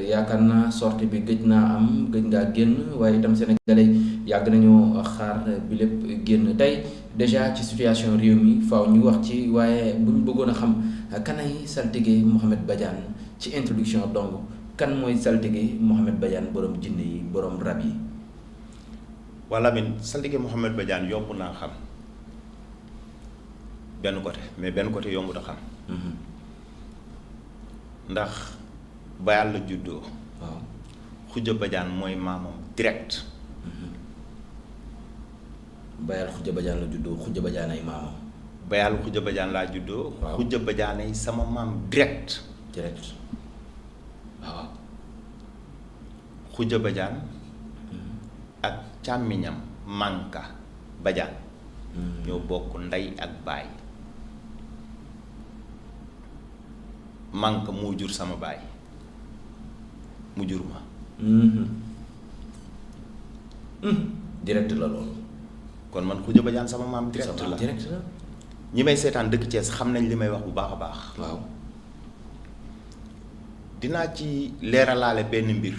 yaakaar naa sortie bi gëj naa am gëj ngaa génn waaye itam sénégalais yàgg nañoo xaar bi lépp génn tey déjà ci situation réew mi faaw ñu wax ci waaye bu ñu bëggoon a xam kanay saltige Mouhamed Badiane ci introduction donc kan mooy saltige Mouhamed Badiane borom jinne yi borom rab yi. wala min saltige Mouhamed Badiane yomb naa xam benn côté mais benn côté yombut a xam. ndax Bayal la juddoo. waaw Khoudia Badiane mooy maamam direct. Bayal Khoudia Badiane la juddoo Khoudia Badiane ay maamam. Bayal Khoudia Badiane laa juddoo. waaw Khoudia Badiane ay sama maam direct. direct waaw. Khoudia Badiane ak càmmiñam Manka Badiane. ñoo bokk ndey ak baay. Manka moo jur sama baay mu jur ma. direct la loolu. kon man Khoudia Badiane sama maam direct sama la direct la. ñi may seetaan dëkk Thiès xam nañ li may wax bu baax a baax. waaw. dinaa ci leeralaale benn mbir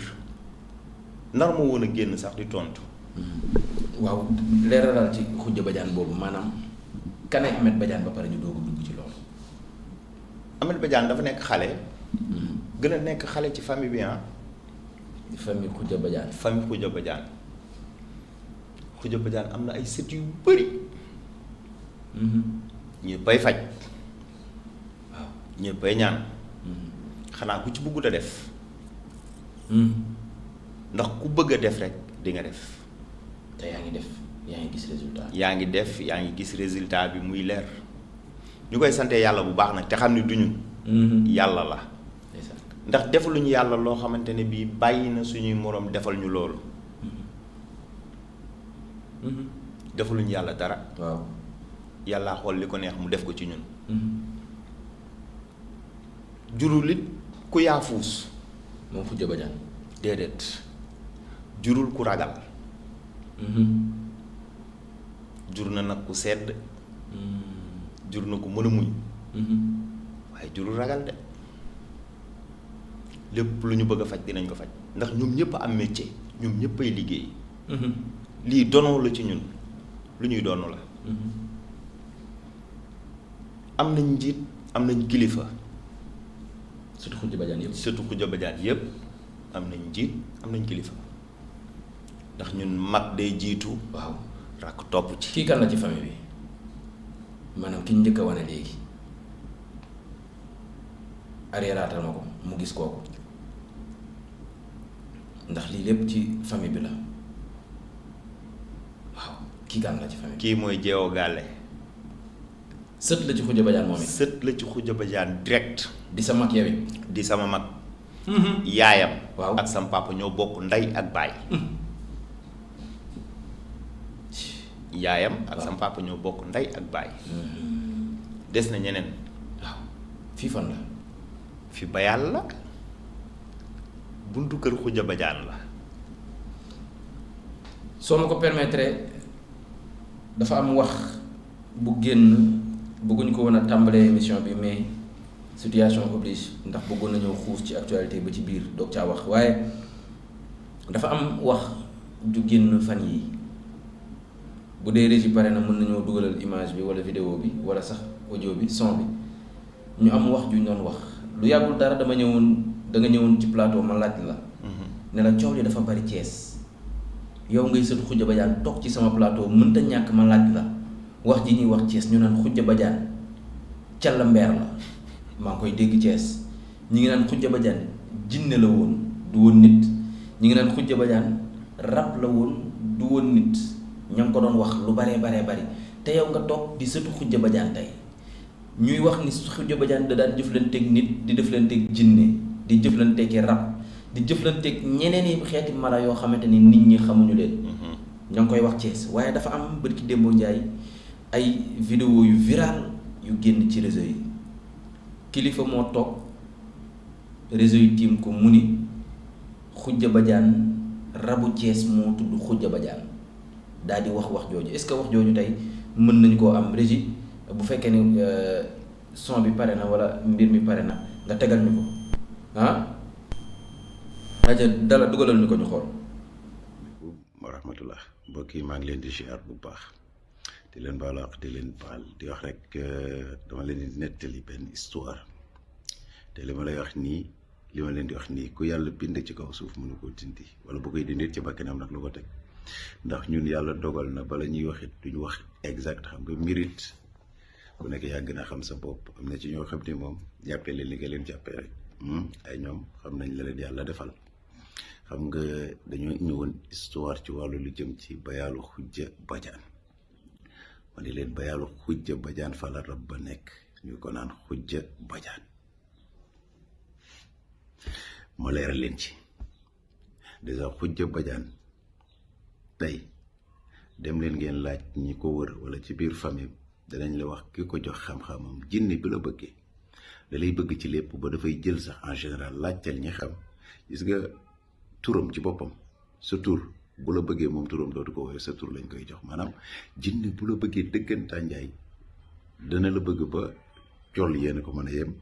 nar ma woon a génn sax di tontu. waaw leeralal ci Khoudia Badiane boobu maanaam kanay Ahmed Badiane ba pare ñu doog a dugg ci loolu. Ahmed Badiane dafa nekk xale. gën a nekk xale ci famille bi ah. famille Khoudia Badiane. famille Khoudia Badiane. Khoudia Badiane am na ay sët yu bëri. ñëppay faj. waaw ñëppay ñaan. xanaa ku ci bëggut a def. ndax ku bëgg a def rek di nga def. te yaa ngi def yaa ngi gis résultat. yaa ngi def yaa ngi gis résultat bi muy leer. ñu koy sante yàlla bu baax nag te xam ni duñu. yàlla la. ndax defaluñu yàlla loo xamante ne bii bàyyi na suñuy moroom defal ñu loolu. defaluñu yàlla dara. waaw. yàllaa xool li ko neex mu def ko ci ñun. jurul it ku yaafuus. moom Khoudia Badiane. déedéet jurul ku ragal. jur na nag ku sedd. jur na ku mën a muñ. waaye jurul ragal de lépp lu ñu bëgg a faj dinañ ko faj ndax ñoom ñëpp a am métier ñoom ñëpp ay liggéey. lii dono la ci ñun lu ñuy dono la. am nañ njiit am nañ kilifa. surtout Khoudia Badiane yëpp. surtout Khoudia Badiane yëpp am nañ njiit am nañ kilifa ndax ñun mag day jiitu. waaw rakk topp ci. kii kan la ci famille bi maanaam ki ñu njëkk a wane léegi arriéraatal ma ko mu gis kooku ndax lii lépp ci famille bi la waaw kii kan la ci famille bi. kii mooy Jeewo Gàlle. sët la ci Khoudia Badiane moom it. sët la ci Khoudia Badiane direct. di sa mag yow it. di sama mag. yaayam. waaw ak sama papa ñoo bokk ndey ak baay. yaayam ak sama papa ñoo bokk ndey ak baay. des na ñeneen. waaw fii fan la. fi Bayal la buntu kër Khoudia Badiane la. soo ma ko permettre dafa am wax bu génn bëgguñ ko woon a tàmbalee émission bi mais situation oblige ndax bëggoon nañoo xuus ci actualité ba ci biir doog caa wax waaye dafa am wax ju génn fan yi bu dee régie pare na mën nañoo dugalal image bi wala vidéo bi wala sax audio bi son bi ñu am wax ju ñu doon wax lu yàggul dara da nga ñëwoon ci plateau ma laaj la. ne la coow li dafa bari Thiès yow ngay sët Khoudia Badiane toog ci sama plateau mënta ñàkk ma laaj la wax ji ñuy wax Thiès ñu naan Khoudia Badiane calla mbeer la maa ngi koy dégg Thiès ñi ngi naan Khoudia Badiane jinne la woon du woon nit ñi ngi naan Khoudia Badiane rab la woon du woon nit ña ngi ko doon wax lu baree bari te yow nga toog di sëtu Khoudia Badiane tey ñuy wax ni Khoudia Badiane da daan jëflanteeg nit di jëflanteeg jinne di jëflanteeg rab di jëflanteeg ñeneen yi xeeti mala yoo xamante ni nit ñi xamuñu leen. ña ngi koy wax Thiès waaye dafa am bërki Dembo Njaay ay vidéo yu viral yu génn ci réseau yi kilifa moo toog réseau yi tiim ko mu ni Khoudia Badiane rabu Thiès moo tudd Khoudia Badiane daal di wax jooju est-ce que wax jooju tey mën nañu koo am régie bu fekkee ni son bi pare na wala mbir mi pare na nga tegal ñu ko ah. rajo dala dugalal ñu ko ñu xool. wa rahmatullah mbokk yi maa ngi leen di ziar bu baax di leen baal wax di leen baal di wax rek dama leen di nettali benn histoire te li ma lay wax nii li ma leen di wax nii ku yàlla bind ci kaw suuf mënu ko dindi wala bu koy dindi ci bakkanam nag lu ko teg ndax ñun yàlla dogal na bala ñuy wax it duñu wax exact xam nga mérite ku nekk yaa gën a xam sa bopp am na ci ñoo xam ne moom jàppee leen li nga leen jàppee rek ay ñoom xam nañ la leen yàlla defal. xam nga dañoo ñëwoon histoire ci wàllu lu jëm ci bayaalu xujja bajaan ma ne leen bayaalu xujja bajaan fa la rab ba nekk ñu ko naan xujja bajaan ma leeral leen ci déjà xujja bajaan tey dem leen ngeen laaj ñi ko wër wala ci biir famille danañ la wax ki ko jox xam-xamam jinne bi la bëggee da lay bëgg ci lépp ba dafay jël sax en général laajteel ñi xam gis nga turam ci boppam sa tur bu la bëggee moom turam dootu ko woowee sa tur lañ koy jox maanaam jinne bu la bëggee dëggantaa njaay dana la bëgg ba col yéen ko mën a yem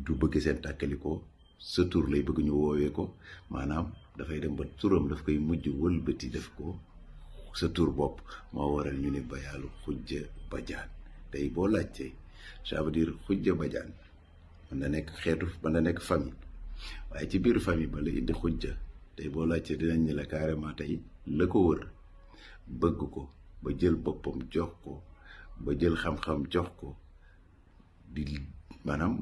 du bëgg seen tàkkalikoo sa tur lay bëgg ñu woowee ko maanaam dafay dem ba turam daf koy mujj wëlbati def ko sa tur bopp moo waral ñu ne bayaalu xujja bajaan tey boo laajtee ça veut dire xujja bajaan mën na nekk xeetu mën na nekk famille waaye ci biir famille ba la indi xujja tey boo laajtee dinañ ne la carrément tey la ko wër bëgg ko ba jël boppam jox ko ba jël xam-xam jox ko di maanaam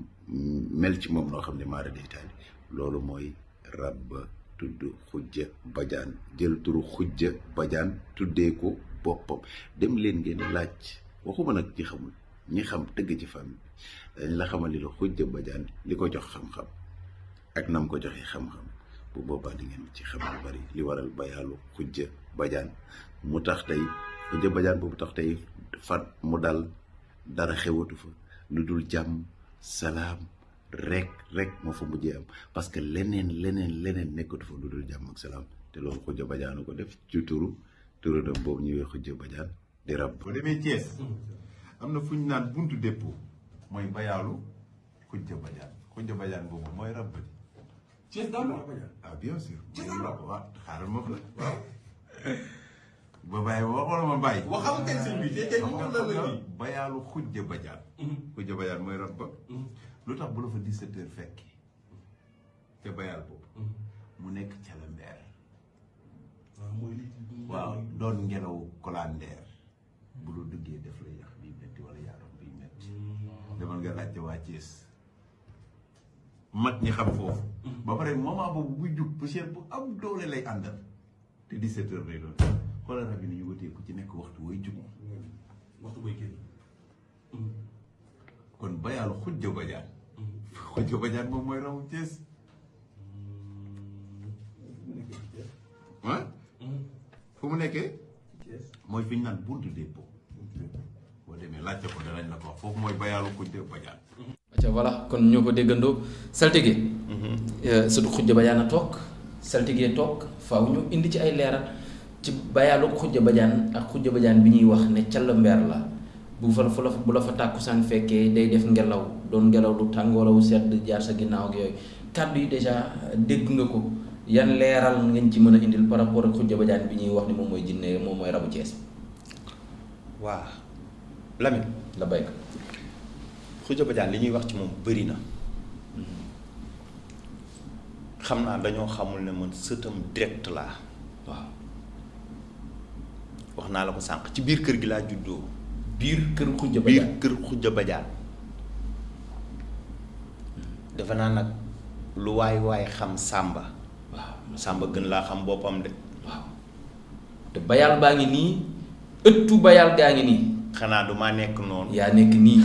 mel ci moom noo xam ne maara day taali loolu mooy rab ba tudd xujja bajaan jël turu xujja bajaan tuddee ko boppam dem leen ngeen laaj waxuma nag ci xamul ñi xam tëgg ci famille dañ la xamal li la xujja bajaan li ko jox xam-xam ak nam ko joxe xam-xam bu boobaa di ngeen ci xam lu bari li waral bayaalu xujja bajaan mu tax tey xujja bajaan boobu tax tey fat mu dal dara xewatu fa lu dul jàmm salaam rek moo fa mujjee am parce que leneen nekkatu fa lu dul jàmm ak salaam te loolu xujja bajaanu ko def ci turadam boobu ñëwee xujja bajaan di rab. boo demee Thiès am na fu ñu naan buntu dépôt mooy bayaalu xujja bajaan boobu mooy rab bi. Thiès daal la bajaan. ah bien sûr. mooy rab waaw xaaral ma la waaw. ba bàyyi waxoon ma bàyyi. waxal kañ sëñ bi te moom la la nii. bayaalu xujja bajaan. xujja bajaan mooy rab ba. lu tax bu la fa 17h fekkee te bayaal boobu. mu nekk calambeer. waaw doon ngelaw kolandeer. bu la duggee def la yax biy metti wala yaaram biy metti. demal nga laajte waa Thiès. mag ñi xam foofu. ba pare moment boobu buy jug poussière bu am doole lay àndal. te 17h lay doon. xoolal rab yi ni ñu wëtee ku ci nekk waxtu way jug. waxtu bay génn. kon bayaalu xujja bajaan. xujja bajaan moom mooy rawu Thiès. ah. fu mu nekkee. mooy fi ñu naan buntu dépôt. boo demee laajte ko danañ la ko wax foofu mooy bayaalu xujja bajaan. acca voilà kon ñoo ko déggandoo saltige. surtout xujja bajaan a toog saltige toog faaw ñu indi ci ay leeral ci bayaalu xujja bajaan ak xujja bajaan bi ñuy wax ne call mbeer la bu la fa tàkkusaan fekkee day def ngelaw doon ngelaw lu tàng wala wu sedd jaar sa ginnaaw ak yooyu kàddu yi déjà dégg nga ko yan leeral ngeen ci mën a indil par rapport ak xujja bajaan bi ñuy wax ni moom mooy jinne moom mooy rabu Thiès. waa Lamine la béykat. xujja bajaan li ñuy wax ci moom bëri na xam naa dañoo xamul ne man sëtam direct laa. waaw wax naa la ko sànq ci biir kër gi laa juddoo. biir kër xujja bajaan defe naa nag lu waay xam sàmba. waaw sàmba gën laa xam boppam de. waaw te bayaal baa ngi nii ëttu bayaal gaa ngi nii. xanaa du maa nekk noonu. yaa nekk nii.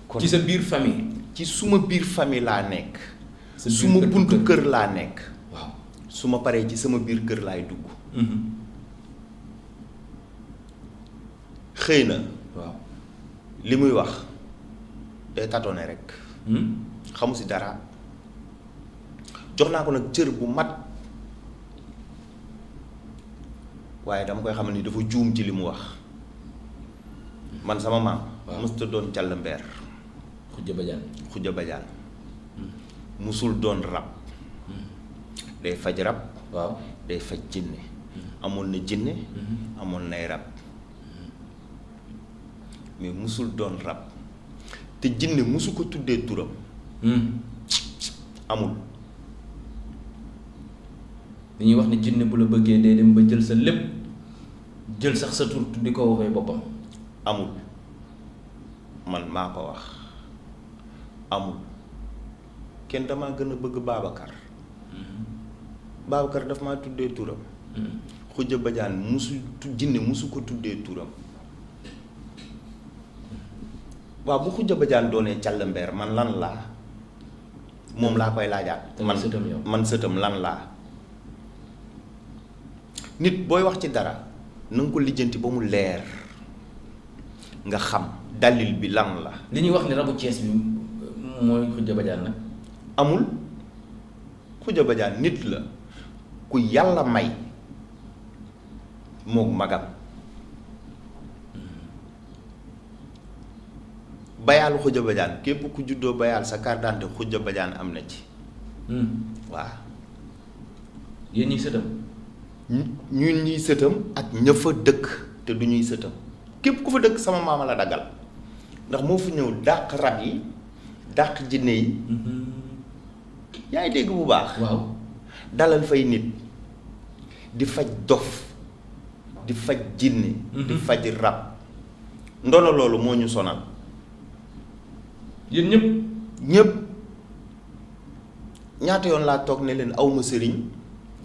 kon ci sa biir famille. ci suma biir famille laa nekk. sa biir suma buntu kër laa nekk. waaw su ma paree ci sama biir kër laay dugg. xëy na. waaw li muy wax day tâtonner rek. xamu si dara jox naa ko nag cër bu mat waaye dama koy xamal ni dafa juum ci li mu wax man sama maam. waaw mësta doon càll mbeer. xujja bajaan. xujja bajaan musul doon rab day faj rab. waaw day faj jinne. amoon na jinne. amoon nay rab. mais musul doon rab te jinne musu ko tuddee turam. amul. dañuy wax ne jinne bu la bëggee day dem ba jël sa lépp jël sax sa tur di ko waxee boppam. amul man maa ko wax amul kenn damaa gën a bëgg Babacar. Babacar daf maa tuddee turam. Khoudia Badiane jinne musu ko tuddee turam. waaw bu Khoudia Badiane doonee càllambeer man lan laa moom laa koy laajaat. man sëtam lan laa. nit booy wax ci dara na nga ko lijjanti ba mu leer nga xam dalil bi lan la. li ñuy wax ni rabu Cees bi mooy Khoudia Badiane nag. amul Khoudia Badiane nit la ku yàlla may mook magam. bayaalu Khoudia Badiane képp ku juddoo bayaal sa carte d'identité Khoudia Badiane am na ci. waaw. yéen ñii sëtam. ñun ñuy sëtam ak ña fa dëkk te du ñuy sëtam képp ku fa dëkk sama maama la daggal ndax moo fi ñëw dàq rab yi dàq jinne yi. yaa ngi dégg bu baax. waaw dalal fay nit di faj dof di faj jinne di faj rab ndono loolu moo ñu sonal. yéen ñëpp ñaata yoon laa toog ne leen awma sëriñ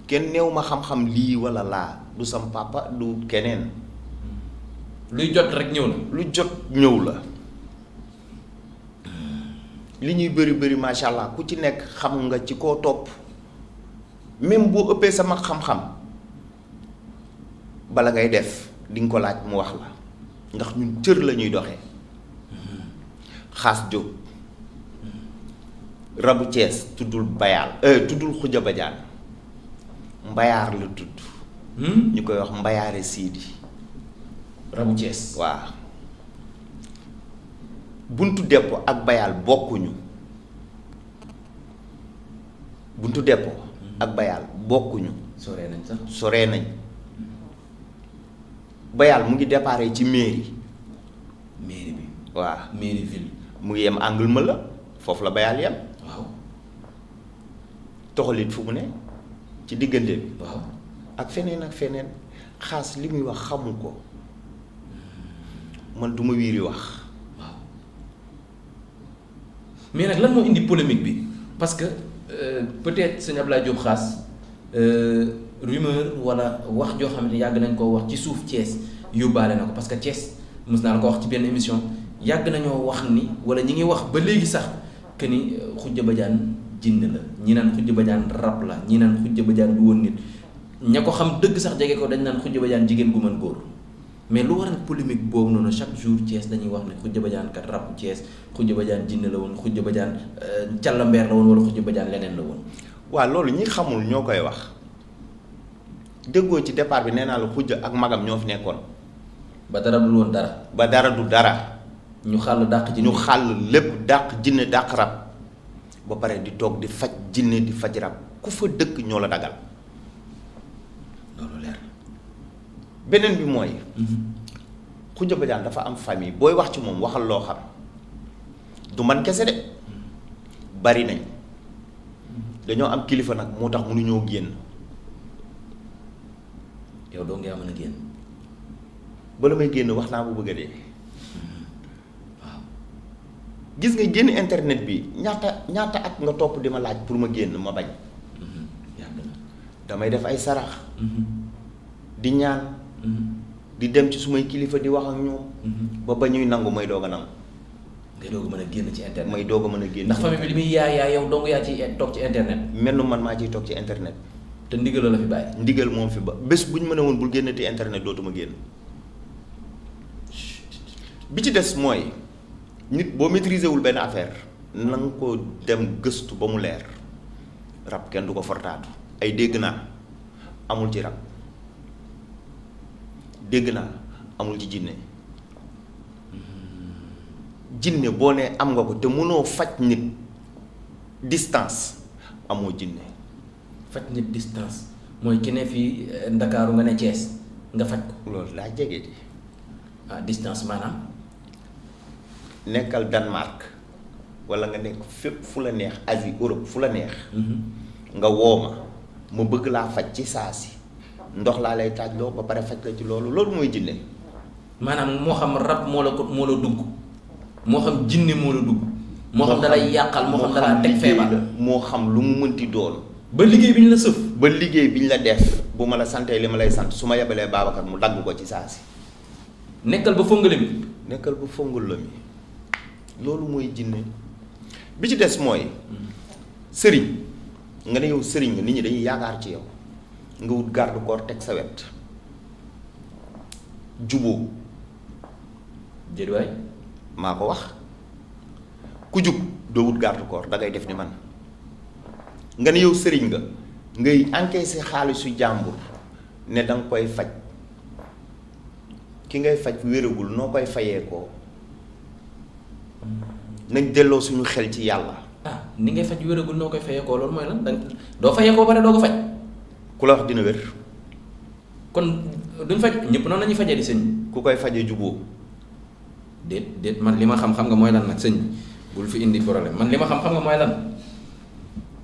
kenn neew ma xam-xam lii walla laa du sam papa du keneen. luy jot rek ñëw na. lu jot ñëw la. li ñuy bëri macha allah ku ci nekk xam nga ci koo topp même boo ëppee sama xam-xam bala ngay def di nga ko laaj mu wax la ndax ñun cër la ñuy doxee. Xaas Jóob rabu Cees tuddul bayaal tuddul Khoudia Badiane mbayaar la tudd. ñu koy wax mbayaare siidi. rabu Cees. waaw buntu deppo ak bayaal bokkuñu buntu deppo ak bayaal bokkuñu. soree nañ sax. soree nañ bayaal mu ngi déparé ci mairie. mairie bi. waaw mairie ville. mu ngi yem angle ma la foofu la bayaal yem. waaw. toxalit fu mu ne ci diggante bi. waaw. ak feneen ak feneen Xaas li muy wax xamu ko man du ma wiiri wax. waaw mais nag lan moo indi polémique bi parce que peut-être sëñ Abdoulaye Diop Xaas rumeur wala wax joo xam ne yàgg nañ koo wax ci suuf Thiès yóbbaale na ko parce que Thiès mës naa la ko wax ci benn émission yàgg nañoo wax ni wala ñi ngi wax ba léegi sax que ni Khoudia Badiane jinn la ñi naan Khoudia Badiane rab la ñi naan Khoudia Badiane du woon nit ña ko xam dëgg sax jege ko dañ naan Khoudia Badiane jigéen gu mën góor mais lu waral polémique boobu noonu chaque jour Thiès dañuy wax ne Khoudia Badiane kat rabu Thiès Khoudia Badiane jinn la woon Khoudia Badiane càllambeer la woon wala Khoudia Badiane leneen la woon. waaw loolu ñi xamul ñoo koy wax déggoo ci départ bi nee naa la Khoudia ak magam ñoo fi nekkoon. ba dara dul woon dara. ba dara du dara. ñu xàll dàq jinne ñu xàll lépp dàq jinne dàq rab ba pare di toog di faj jinne di faj rab ku fa dëkk ñoo la dagal. loolu leer. beneen bi mooy. Khoudia Badiane dafa am famille booy wax ci moom waxal loo xam du man kese de bari nañ dañoo am kilifa nag moo tax mënuñoo génn. yow doo ngaa mën a génn. bala may génn wax naa bu bëgg a dee. waaw gis nga génn internet bi ñaata at nga topp di ma laaj pour ma génn ma bañ. yàgg na. damay def ay sarax. di ñaan. di dem ci sumay kilifa di wax ak ñoom. ba ñuy nangu may doog a nangu. ngay doog a mën a génn ci internet. may doog a mën a génn. ndax famille bi li muy yaay yow dong yaa ci toog ci internet. mel man maa ciy toog ci internet. te ndigal la fi bàyyi. ndigal moom fi ba bés bu ñu mën a woon bul génnati internet dootuma génn. bi ci des mooy nit boo maîtriser wul benn affaire na nga ko dem gëstu ba mu leer rab kenn du ko fortaatu ay dégg naa amul ci rab dégg naa amul ci jinne jinne boo nee am nga ko te mënoo faj nit distance amoo jinne faj nit distance mooy ki ne fii Ndakaaru nga ne Thiès nga faj ko. loolu laa jege di. Distance maanaam. nekkal Danemark wala nga nekk fépp fu la neex Asie Europe fu la neex. nga woo ma bëgg laa faj ci saa si ndox laa lay taaj loo ba pare faj la ci loolu mooy jinne. maanaam moo xam rab moo la dugg moo xam jinne moo la dugg. moo xam dalay yàqal moo xam dalaa teg feebar moo xam lu mu mënti doon. ba liggéey bi ñu la sëf. ba liggéey bi ñu la def bu ma la santee li ma lay sant su ma yebalee Babacar mu dagg ko ci saa si. nekkal ba fongale mi. nekkal ba fongale mi loolu mooy jinne bi ci des mooy sëriñ nga ne yow sëriñ nga nit ñi dañuy yaakaar ci yow nga wut garde corps teg sa wet juboo jëdwaay maa ko wax ku jub doo wut garde corps da ngay def ni man nga ne yow sëriñ nga ngay encaisser xaalisu jàmbur ne danga koy faj ki ngay faj wéragul noo koy fayee ko nañ delloo suñu xel ci yàlla. ni ngay faj wéragul noo koy fayee ko loolu mooy lan doo fayee ko bare doo ko faj. ku la wax dina wér. kon duñ faj ñëpp noonu la ñuy fajee di sëñ. ku koy fajee juboo. déet man li ma xam nga mooy lan nag sëñ bul fi indi problème man li ma xam nga mooy lan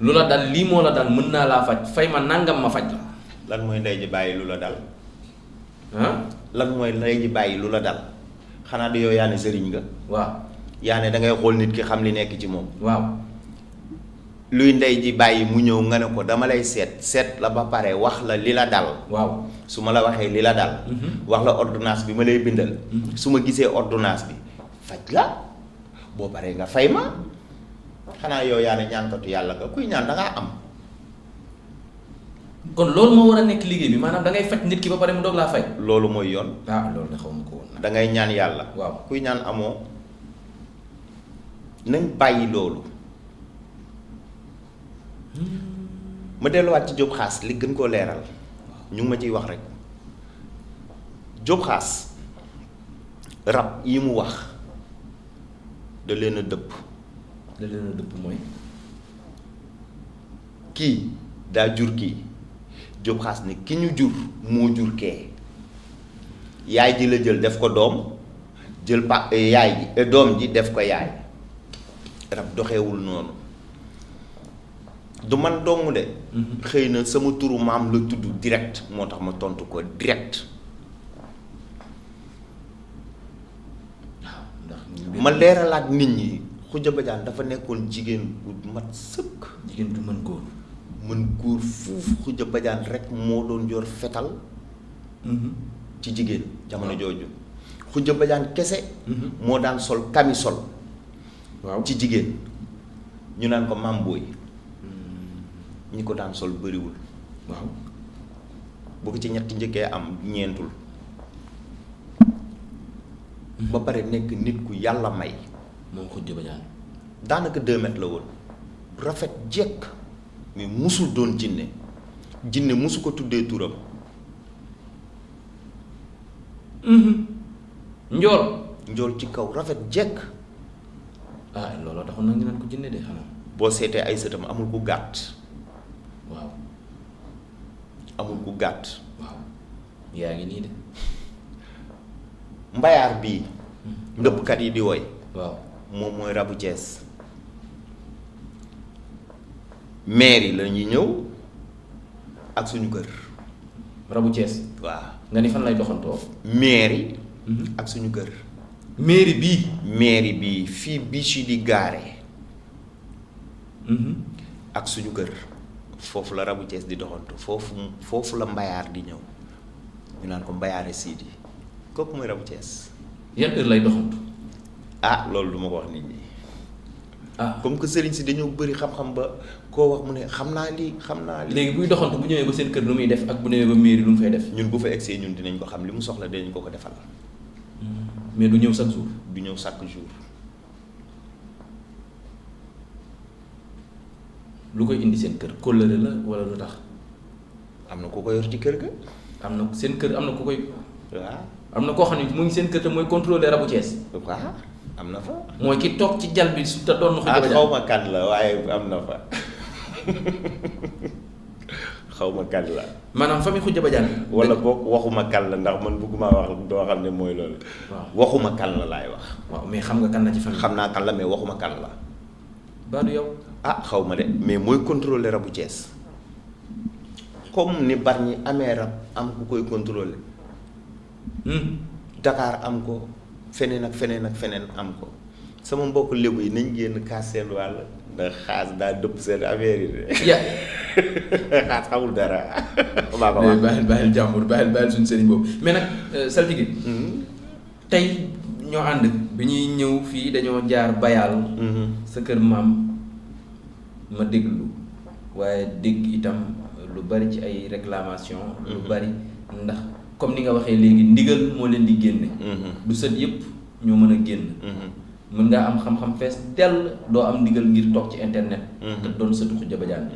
lu la dal lii moo la dal mën naa laa faj fay ma nangam ma faj la. lan mooy ndey ji bàyyi lu la dal. lan mooy ndey ji bàyyi lu la dal xanaa di yow yaa ne sëriñ nga. waaw yaa ne dangay xool nit ki xam li nekk ci moom. waaw. luy ndey ji bàyyi mu ñëw nga ne ko dama lay seet la ba pare wax la li la dal. waaw su ma la waxee li la dal. wax la ordonnance bi ma lay bindal. su ma gisee ordonnance bi faj la boo paree nga fay ma xanaa yow yaa ne ñaankatu yàlla nga kuy ñaan dangaa am. kon loolu moo war a nekk liggéey bi maanaam da ngay faj nit ki ba pare mu doog laa fay. loolu mooy yoon. loolu de xaw ma ko woon. da ngay ñaan yàlla. waaw kuy ñaan amoo nañ bàyyi loolu. ma delluwaat ci Jóob Xaas li gën koo leeral ñu ngi ma ciy wax rek Jóob Xaas rab yi mu wax da leen a dëpp. da leen a dëpp mooy. kii daa jur kii Jóob Xaas ne ki ñu jur moo jur kee yaay ji la jël def ko doom jël yaay ji doom ji def ko yaay rab doxewul noonu du man dong de. xëy na sama turu maam la tudd direct moo tax ma tontu ko direct. ma leeralaat nit ñi Khoudia Badiane dafa nekkoon jigéen bu mat sëkk. jigéen du mën góor. mën góor fuuf Khoudia Badiane rek moo doon yor fetal. ci jigéen jamono jooju. Khoudia Badiane kese. moo daan sol camisole. waaw ci jigéen ñu naan ko Mam Boy. ñi ko daan sol bëriwul. waaw bu ko ci ñetti njëkkee am ñeentul. ba pare nekk nit ku yàlla may. moom Khoudia Badiane. daanaka 2 mètres la woon. rafet jekk mais musul doon jinne jinne musu ko tuddee turam. njool. njool ci kaw rafet jekk. looloo taxoon na ñu naan ko jinne de xanaa. boo seetee ay sëtam amul ku gàtt. waaw. amul ku gàtt. waaw yaa ngi nii de. mbayaar bii. ndëppkat yi di woy. waaw moom mooy rabu Cees. maire yi la ñuy ñëw ak suñu kër. rabu Cees. waaw nga ni fan lay doxantoo. maire yi. ak suñu kër. mairie bii. mairie bii fii biche yi di gaare. ak suñu kër. foofu la rabu Cees di doxantu foofu la mbayaar di ñëw ñu naan ko mbayaare siidi kooku mooy rabu Cees. yan heure lay doxantu. loolu du ma ko wax nit ñi. comme que sëriñ si dañoo bëri xam-xam ba koo wax mu ne xam naa lii. léegi buy doxantu bu ñëwee ba seen kër lu muy def ak bu ñëwee ba mairie lu mu fay def. ñun bu fa egsee ñun dinañ ko xam li mu soxla dinañ ko defal. mais du ñëw chaque jour. du ñëw chaque jour. lu koy indi seen kër kóllëre la wala lu tax. am na ku ko yor ci kër ga. am na seen kër am na ku koy. waaw. am na koo xam ne mu ngi seen kër te mooy contrôler rabu Cees. waaw am na fa. mooy ki toog ci jal bi su te doon. xaw ma kan la waaye am na fa. xaw ma kan la. maanaam famille Khoudia Badiane. wala boog waxuma kan la ndax man bëgguma wax doo xam ne mooy loolu. waaw waxuma kan la laay wax. waaw mais xam nga kan la ci famille. xam naa kan la mais waxuma kan la. Ba du yow. ah xaw ma de mais mooy contrôler rabu Thiès comme ni Bargny amee rab am ku koy contrôler. Dakar am ko feneen ak feneen ak feneen am ko sama mbokk lébu yi nañ génn kaas seen wàll ndax xaas daa dëpp seen affaire yi de. xaas xamul dara. maa ko wax bàyyil jàmbur bàyyil suñu sëriñ boobu mais nag saltige tey ñoo ànd bi ñuy ñëw fii dañoo jaar bayaal sa kër maam ma déglu waaye dégg itam lu bari ci ay réclamation lu bari ndax comme ni nga waxee léegi ndigal moo leen di génne du sët yëpp ñoo mën a génn mën ngaa am xam-xam fees dell doo am ndigal ngir toog ci internet te doon sëtu Khoudia Badiane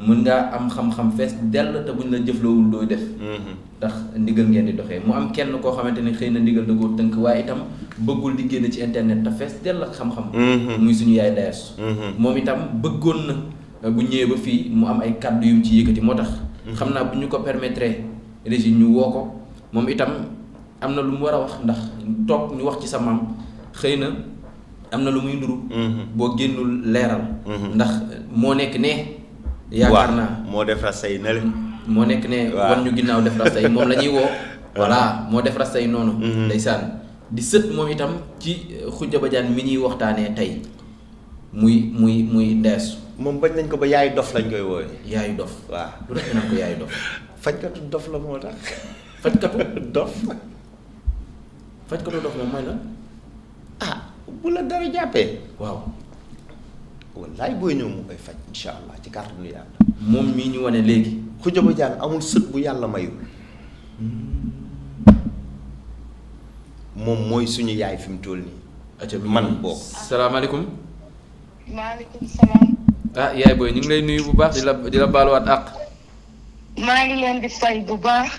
mën ngaa am xam-xam fees dell te buñ la jëflawul dooy def ndax ndigal ngeen di doxee mu am kenn koo xamante ne xëy na ndigal da koo tënk waaye itam bëggul di génn ci internet te fees dell ak xam-xam muy suñu yaay Dayas moom itam bëggoon na bu ñëwee ba fii mu am ay kàddu yu mu ci yëkkati moo tax xam naa bu ñu ko permettre Régis ñu woo ko moom itam am na lu mu war a wax ndax toog ñu wax ci sa maam xëy na am na lu muy nduru boo génnul leeral ndax moo nekk ne yaakaar naa moo def rastay na le moo nekk ne wan ñu ginnaaw def rastay moom la ñuy woo voilà moo def rastay noonu ndeysaan di sët moom itam ci Khoudia Badiane mi ñuy waxtaanee tey muy Dayas moom bañ nañ ko ba yaayu dof lañ koy woowe yaayu dof waaw lu tax naan ko yaayu dof fajkatu dof la moo tax fajkatu dof dof moom mooy lan bu la dara jàppee waaw wallaay booy ñëw mu koy faj insha allah ci kàttanu yàlla moom mii ñu wane léegi Khoudia Badiane amul sët bu yàlla mayul moom mooy suñu yaay fi mu toll nii man bokk salaamaaleykum maaleykum salaam. yaay booy ñu ngi lay nuyu bu baax di la baaluwaat àq maa ngi leen di fay bu baax.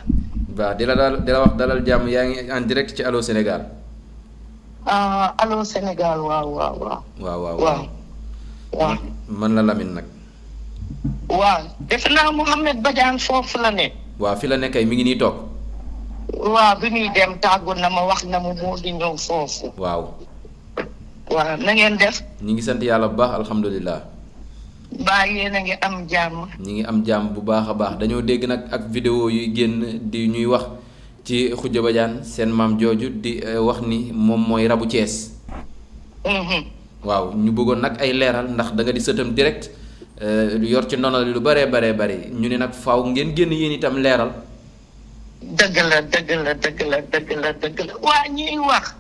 waaw di la wax dalal jàmm yaa ngi en direct ci Allô Sénégal Allô Sénégal waaw. man la Lamine nag. waaw defe naa Mouhamed Badiane foofu la ne. waaw fi la ne kay mi ngi nii toog. waaw bi muy dem tàggu na ma wax na mu moo di ñëw foofu. waaw. waaw na ngeen def. ñi ngi sant yàlla bu baax alhamdulilah. baa yéen a ngi am jàmm. ñi ngi am jàmm bu baax a baax dañoo dégg nag ak vidéo yuy génn di ñuy wax ci Khoudia Badiane seen maam jooju di wax ni moom mooy rabu Thiès. waaw ñu bëggoon nag ay leeral ndax da nga di sëtam direct yor ci ndono li lu baree bari ñu ne nag faaw ngeen génn yéen itam leeral. dëgg la waa ñuy wax.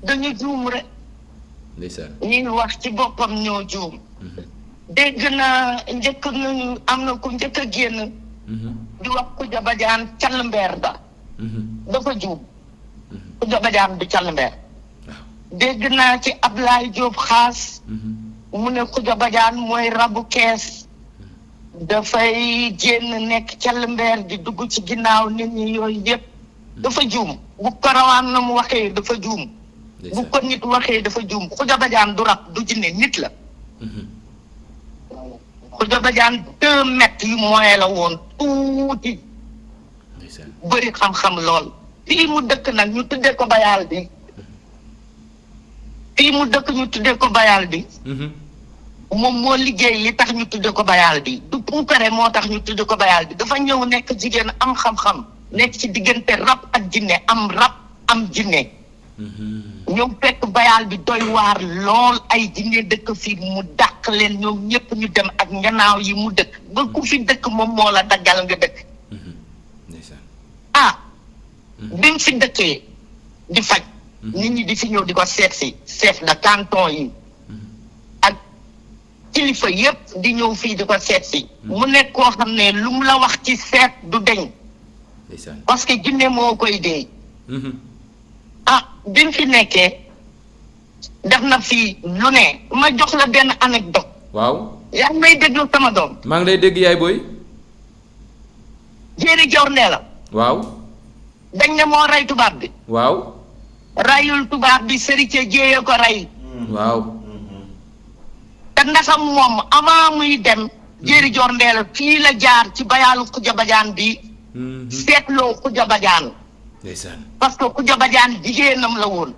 dañu juum rek. ndeysaan ñuy wax ci boppam ñoo juum. dégg naa njëkk nañu am na ku njëkk a génn. di wax Khoudia Badiane call mbeer ba. dafa juum. Khoudia Badiane du call mbeer. dégg naa ci Ablaye Diop xaas. mu ne Khoudia Badiane mooy rabu kees. dafay génn nekk call mbeer di dugg ci ginnaaw nit ñi yooyu yëpp. dafa juum bu ko rawaan na mu waxee dafa juum. bu ko nit waxee dafa juum Khoudia Badiane du rab du jinne nit la. Khoudia Badiane 2 mètres yu moyen la woon tuuti. bëri xam-xam lool. fii mu dëkk nag ñu tuddee ko bayaal bi. moom moo liggéey li tax ñu tuddee ko bayaal bi. du puukare moo tax ñu tuddee ko bayaal bi dafa ñëw nekk jigéen am xam-xam. nekk ci diggante rab ak jinne am rab am jinne. ñoom fekk bayaal bi doy waar lool ay jinne dëkk fii mu dàq leen ñoom ñëpp ñu dem ak njanaaw yi mu dëkk ba ku fi dëkk moom moo la daggal nga dëkk. bi mu fi dëkkee di faj. nit ñi di fi ñëw di ko seet si chef de canton yi. ak kilifa yépp di ñëw fii di ko seet si. mu nekk koo xam ne lu mu la wax ci seet du deñ. parce que jinne moo koy dee. bi mu fi nekkee def na fii lu ne ma jox la benn anecdote. waaw. yaa ngi may déglu sama doom. maa ngi lay dégg yaay booy. jéeri jor nee la. waaw. dañ ne moo rey tubaab bi. waaw. rayul tubaab bi sërite jéeye ko rey. waaw. te ndaxam moom avant muy dem jéeri joor ndeela fii la jaar ci bayaalu Khoudia Badiane bi seetloo Khoudia Badiane ndeysaan parce que Khoudia Badiane jigéenam la woon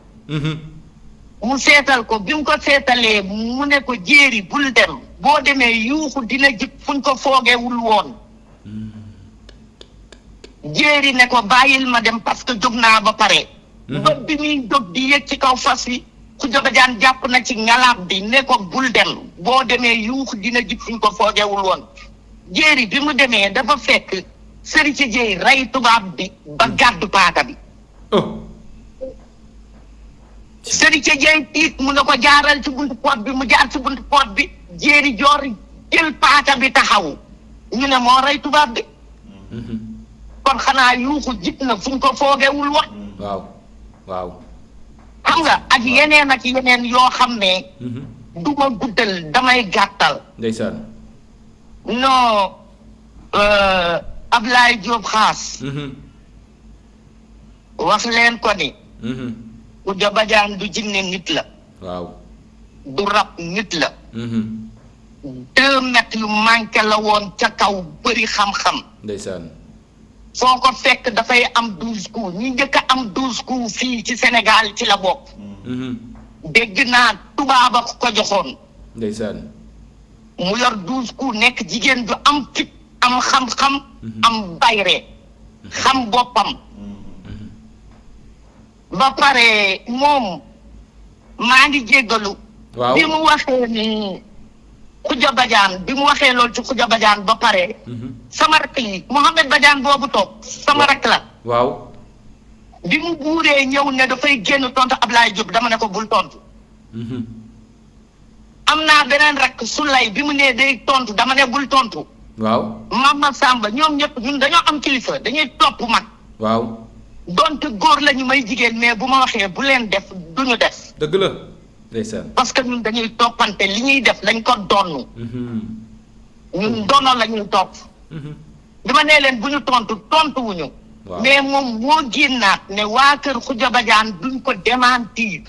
mu seetal ko bi mu ko seetalee mu ne ko jéeri bul dem boo demee yuuxu dina jib fuñ ko foogewul woon jéeri ne ko bàyyil ma dem parce que jóg naa ba pare ba bi muy jóg di yëg ci kaw fas wi Khoudia Badiane jàpp na ci ngalaab bi ne ko bul dem boo demee yuuxu dina jib fuñ ko foogewul woon jéeri bi mu demee dafa fekk Serigne Dieye rey tubaab bi ba gàddu paaka bi Serigne Dieye tiit mu ne ko jaaral ci buntu pot bi mu jaar ci buntu pot bi jéeri joor jël paaka bi taxaw ñu ne moo rey tubaab bi kon xanaa yuuxu jib na fu ñu ko foogewul wax waaw xam nga ak yeneen yoo xam ne du ma guddal damay gàttal ndeysaan non Ablaye Diop Xaas wax leen ko ni Khoudia Badiane du jinne nit la waaw du rab nit la 2 mètres yu manqué la woon ca kaw bëri xam-xam ndeysaan foo ko fekk dafay am 12 coups ñi njëkk a am 12 coups fii ci Sénégal ci la bokk dégg naa tubaaba ko joxoon ndeysaan mu yor 12 coups nekk jigéen ju am fit am xam-xam am bayre xam boppam ba pare moom maa ngi jéggalu waaw bi mu waxee ni Khoudia Badiane bi mu waxee loolu ci Khoudia Badiane ba pare sama rakk yi Mohamed Badiane boobu toog sama rakk la waaw bi mu buuree ñëw ne dafay génn tontu Ablaye Diop dama ne ko bul tontu am naa beneen rakk Soulay bi mu nee day tontu dama ne bul tontu waaw Mama Samba ñoom ñëpp ñun dañoo am kilifa dañuy topp mag waaw donte góor la ñu may jigéen mais bu ma waxee bu leen def duñu def dëgg la ndeysaan parce que ñun dañuy toppante li ñuy def lañ ko donn ñun dono la ñuy topp bi ma nee leen bu ñu tontuwuñu mais moom moo génnaat ne waa kër Khoudia Badiane duñ ko démentir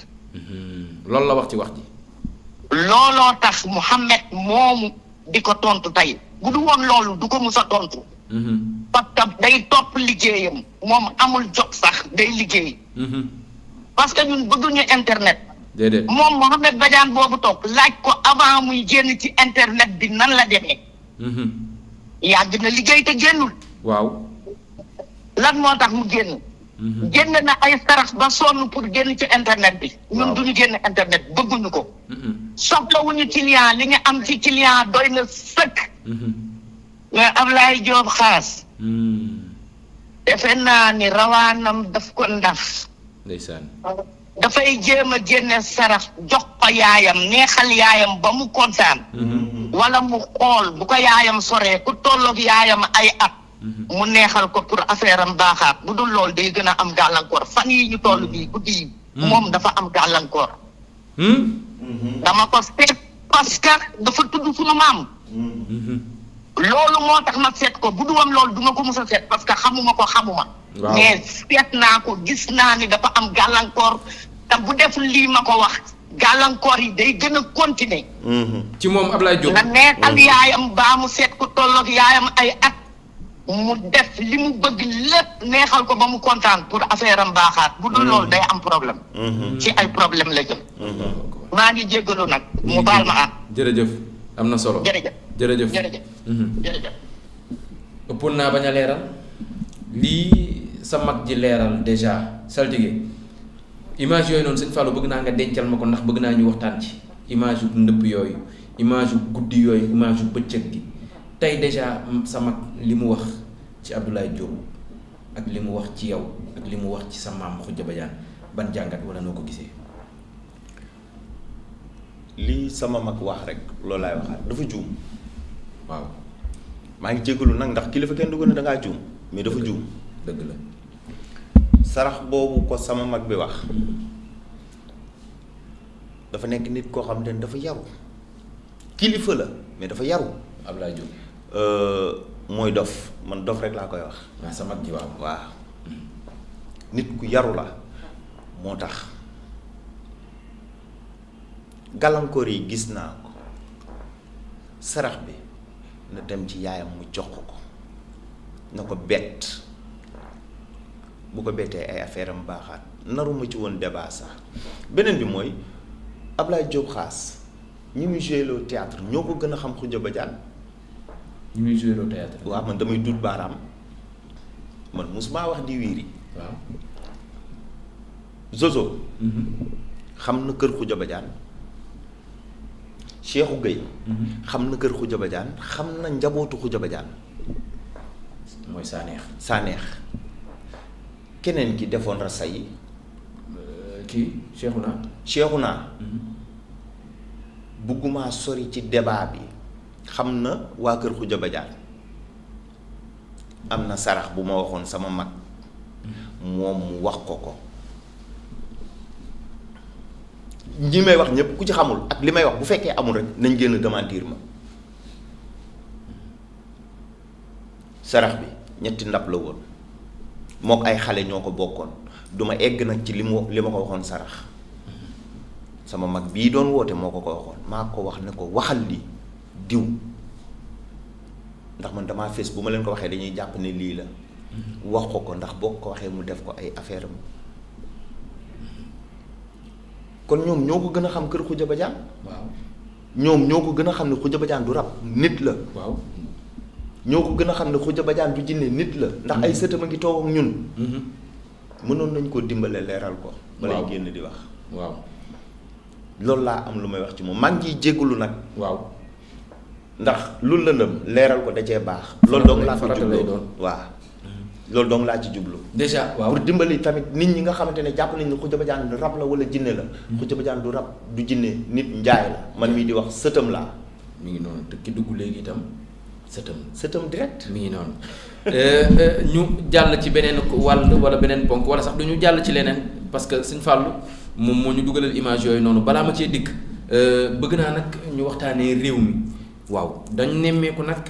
loolu la wax ci wax ji looloo tax Mouhamed moomu di ko tontu tey bu du woon loolu du ko mus a tontu parce que day topp liggéeyam moom amul jot sax day liggéey parce que ñun bëgguñu internet déedéet moom Mohamed Badiane boobu toog laaj ko avant muy génn ci internet bi nan la demee yàgg na liggéey te génnul waaw lan moo tax mu génn génn na ay sarax ba sonn pour génn ci internet bi ñun duñu génn internet bëgguñu ko soxlawuñu client li nga am ci client doy na sëkk mais Ablaye Diop Xaas defe naa ni rawaanam daf ko ndaf ndeysaan dafay jéem a génne sarax jox ko yaayam neexal yaayam ba mu kontaan wala mu xool bu ko yaayam soree ku tolloog yaayam ay at mu neexal ko pour affaire am baaxaat bu dul loolu day gën a am gàllankoor fan yi ñu toll bii guddi yi moom dafa am gàllankoor dama ko seet parce que dafa tudd sunu maam loolu moo tax ma seet ko bu du woon loolu duma ko mës a seet parce que xamuma mais seet naa ko gis naa ni dafa am gàllankoor te bu def lii ma ko wax gàllankoor yi day gën a continuer ci moom Ablaye Diop na neexal yaayam baa mu seet ku tolloog yaayam ay at mu def li mu bëgg lépp neexal ko ba mu kontaan pour affaire am baaxaat bu dul loolu day am problème ci ay problème la jëm maa ngi jéggalu nag mu baal ma ah jërëjëf am na solo jërëjëf ëppoon naa bañ a leeral lii sa mag ji leeral déjà saltige image yooyu noonu sëñ Fallou bëgg naa nga dencal ma ko ndax bëgg naa ñu waxtaan ci image yu ndëpp yooyu image yu guddi yooyu image yu bëccëg gi tey déjà sa mag li mu wax ci Abdoulaye Diop ak li mu wax ci yow ak li mu wax ci sa maam Khoudia Badiane ban jàngat wala noo ko gisee lii sama mag wax rek loolu laay waxaat dafa juum waaw maa ngi jégalu nag ndax kilifa kenn du ko ne dangaa juum mais dafa juum dëgg la sarax boobu ko sama mag bi wax dafa nekk nit koo xam te ne dafa yaru kilifa la mais dafa yaru Abdoulaye Diop mooy dof man dof rek laa koy wax waaw sa mag ji waaw nit ku yaru la moo tax gàllankoor yi gis naa ko sarax bi na dem ci yaayam mu jox ko na ko bett bu ko bettee ay affaire am baaxaat naruma ci woon débat sax beneen bi mooy Ablaye Diop Xaas ñi muy joué loo théâtre ñoo ko gën a xam Khoudia Badiane. ñi muy joué loo théâtre. waaw man damay dut baaraam man musuma wax di wiiri. waaw. Zozo. xam na kër Khoudia Badiane. Cheikhou Gueye. xam na kër Khoudia Badiane xam na njabootu Khoudia Badiane. mooy Saneex keneen ki defoon rasa yi. kii Cheikhouna. bugguma sori ci débat bi xam na waa kër Khoudia Badiane am na sarax bu ma waxoon sama mag moom mu wax ko ñi may wax ñëpp ku ci xamul ak li may wax bu fekkee amul rek nañ génn démentir ma sarax bi ñetti ndab la woon mook ay xale ñoo ko bokkoon duma egg nag ci li ma ko waxoon sarax sama mag bii doon woote moo ko waxoon maa ko wax ne ko waxal li diw ndax man damaa fees bu ma leen ko waxee dañuy jàpp ne lii la wax ko ndax boo ko waxee mu def ko ay affaire am kon ñoom ñoo ko gën a xam kër Khoudia Badiane. waaw ñoom ñoo ko gën a xam ne Khoudia Badiane du rab nit la. waaw ñoo ko gën a xam ne Khoudia Badiane du jinne nit la. ndax ay sëtam a ngi toog ak ñun. mënoon nañ koo dimbale leeral ko. balay génn di wax. waaw loolu laa am lu may wax ci moom maa ngi ciy jéggalu nag. waaw ndax lu lëndëm leeral ko da cee baax. loolu dong laa ci jublu waaw. loolu dong laa ci jublu. déjà waaw pour dimbali tamit nit ñi nga xamante ne jàpp nañ ne Khoudia Badiane rab la wala jinne la. Khoudia Badiane du rab du jinne nit njaay la man mii di wax sëtam laa. mi ngi noonu te ki dugg léegi itam sëtam direct. mi ngi noonu ñu jàll ci beneen wàll wala beneen ponk wala sax du ñu jàll ci leneen parce que Sëñ Fallou moom moo ñu dugalal image yooyu noonu balaa ma cee dikk bëgg naa nag ñu waxtaanee réew mi waaw dañ nemmeeku nag